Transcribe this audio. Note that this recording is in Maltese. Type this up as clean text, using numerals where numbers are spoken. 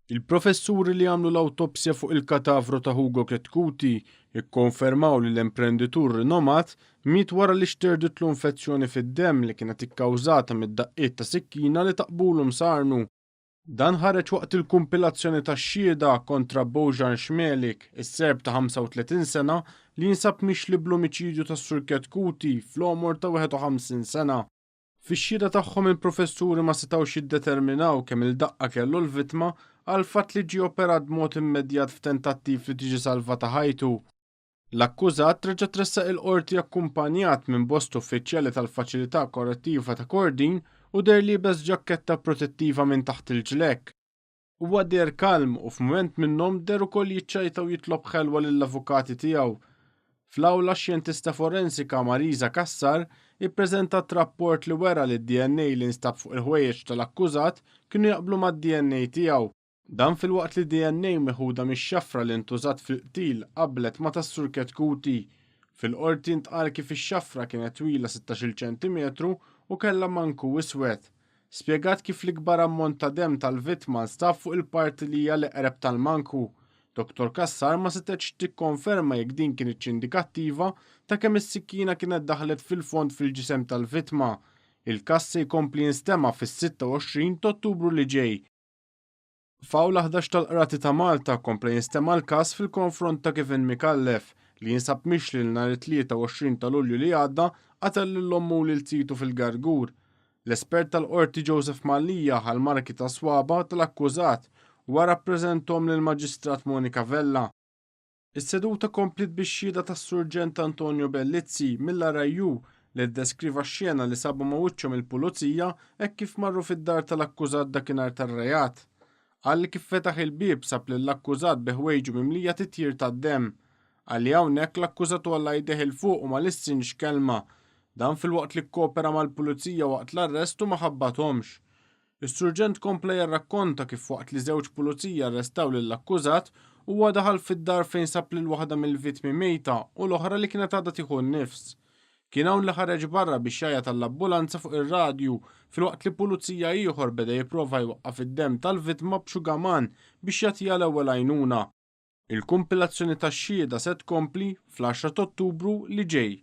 Il-professuri li għamlu l-awtopsja fuq il-katavru ta' Hugo Chetcuti ikkonfermaw li l-imprenditur rinomat miet wara li xterditlu infezzjoni fid-demm li kienet ikkawżata mid-daqqiet ta' sikkina li taqbulu msarnu. Dan ħareġ waqt il-kumpilazzjoni tax-xhieda kontra Bojan Cmelik, is-Serb ta' 35 sena li jinsab mixli bl-omiċidju tas-Sur Chetcuti fl-għomor ta' 51 sena. Fix-xhieda tagħhom il-professuri ma setgħux jiddeterminaw kemm-il daqqa kellu l-vittma għall-fatt li ġie operat b'mod immedjat f'tentattiv li tiġi salvata ħajtu. L-akkużat reġa' tressaq il-Qorti akkumpanjat minn bosta uffiċjali tal-Faċilità Korrettiva ta' Kordin u deher liebes ġakketta protettiva minn taħt il-ġlekk. Huwa deher kalm u f'mument minnhom deher ukoll jiċċajta u jitlob ħelwa lill-avukati tiegħu. Fl-awla x-xjentista forensika Marisa Cassar ippreżentat rapport li wera li d-DNA li nstab fuq il-ħwejjeġ tal-akkużat kienu jaqblu mad-DNA tiegħu. Dan filwaqt li DNA meħuda mix-xafra li ntużat fil-qtil qablet ma' tas-Sur Chetcuti. Fil-Qorti ntqal kif ix-xafra kienet twila 16-il ċentimetru u kellha manku iswed. Spjegat kif l-ikbar ammont ta' demm tal-vittma nstab fuq il-parti li hija l-eqreb tal-manku. Dottor Cassar ma setgħetx tikkonferma jekk din kinitx indikattiva ta' kemm is-sikkina kienet daħlet fil-fond fil-ġisem tal-vittma. Il-każ se jkompli jinstema' fis-26 t'Ottubru li ġej. F'Awla 11 tal-Qrati ta' Malta kompla jinstema' l-każ fil-konfront ta' Kevin Micallef li jinsab mixli li nhar it-23 ta' Lulju li għadda qatel lil ommu u lil zitu fil-Gargur. L-espert tal-Qorti Joseph Mallia ħa l-marki ta' swaba' tal-akkużat u wara ppreżenthom lill-Maġistrat Monica Vella. Is-seduta kompliet bix-xhieda tas-Surġent Antonio Bellizzi mill-RIU li ddeskriva x-xena li sabu ma' wiċċhom il-Pulizija hekk kif marru fid-dar tal-akkużat dakinhar tar-reat. Qal li kif fetaħ il-bieb sab lill-akkużat bi ħwejġu mimlija titjir tad-demm. Qal li hawnhekk l-akkużat għolla jdejh 'il fuq u ma lissinx kelma. Dan filwaqt li kkopera mal-Pulizija waqt l-arrest u ma ħabbathomx. Is-Surġent kompla jirrakkonta kif waqt li żewġ pulizija arrestaw lill-akkużat, huwa daħal fid-dar fejn sab lil waħda mill-vittmi mejta u l-oħra li kienet għadha tieħu n-nifs. Kien hawn li ħareġ barra biex jgħajjat għall-abbulanza fuq ir-radju filwaqt li pulizija ieħor beda jipprova jwaqqaf id-demm tal-vittma b'xugaman biex jagħtiha l-ewwel għajnuna. Il-kumpilazzjoni tax-xhieda se tkompli fl-għaxra t'Ottubru li ġej.